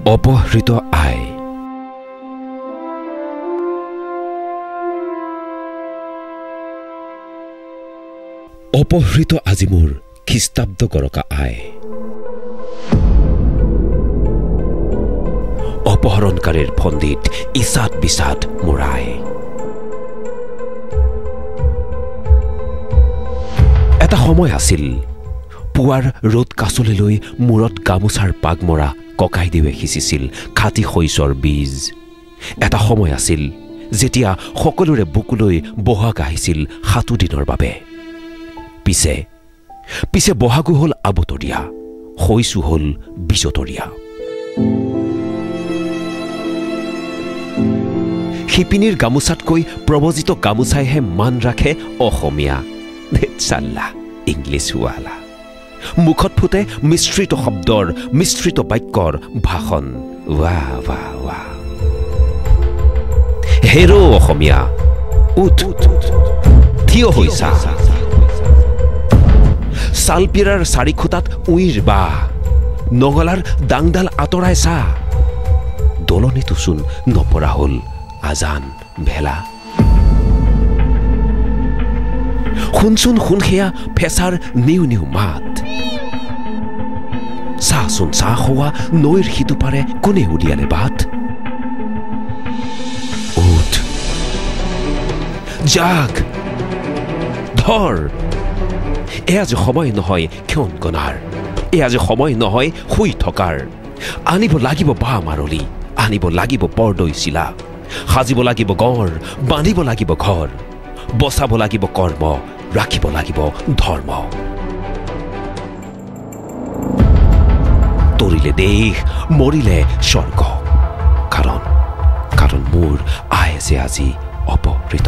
অপহৃত আই। অপহৃত আজি মোৰ খ্ৰীষ্টাব্দ গৰকা আই। অপহৰণকাৰীৰ ফন্দিত ইচাত বিচাত মোৰ আই। এটা সময় আছিল পুৱাৰ ৰ'দ কাচলিলৈ মূৰত গামোচাৰ পাগ মৰা ককাইদেৱে সিঁচিছিল খাটি শইচৰ বীজ। এটা সময় আছিল যেতিয়া সকলোৰে বুকুলৈ বহাগ আহিছিল 7 দিনৰ বাবে। পিছে পিছে বহাগো হ'ল আবতৰীয়া, শইচো হ'ল বিজতৰীয়া। শিপিনীৰ গামোচাতকৈ প্ৰৱজিত গামোচাইহে মান ৰাখে অসমীয়া। চাল্লা ইংলিছৱালা মুখত ফুটে মিশ্ৰিত শব্দৰ মিশ্ৰিত বাক্যৰ ভাষণ। ৱাহ ৱাহ ৱাহ। হেৰ' অসমীয়া, উঠ, থিয় হৈ চা। চালপিৰাৰ চাৰিখুটাত উইৰ বাহ, নঙলাৰ দাংডাল আঁতৰাই চা। দলনিটোচোন নপৰা হ'ল আজান ভেলা। শুনচোন শুন সেয়া ফেঁচাৰ নিউ নিউ মাত। চাচোন চাহ খোৱা নৈৰ সিটো পাৰে কোনে উলিয়ালে বাট। উঠ, জাগ, ধৰ। এয়া যে সময় নহয় ক্ষণ গণাৰ, এয়া যে সময় নহয় শুই থকাৰ। আনিব লাগিব বাঁহ মাৰলি, আনিব লাগিব বৰদৈ চিলা, সাজিব লাগিব গড়, বান্ধিব লাগিব ঘৰ, বচাব লাগিব কৰ্ম, ৰাখিব লাগিব ধৰ্ম। তৰিলে দেশ, মৰিলে স্বৰ্গ। কাৰণ কাৰণ মোৰ আই যে আজি অপহৃত।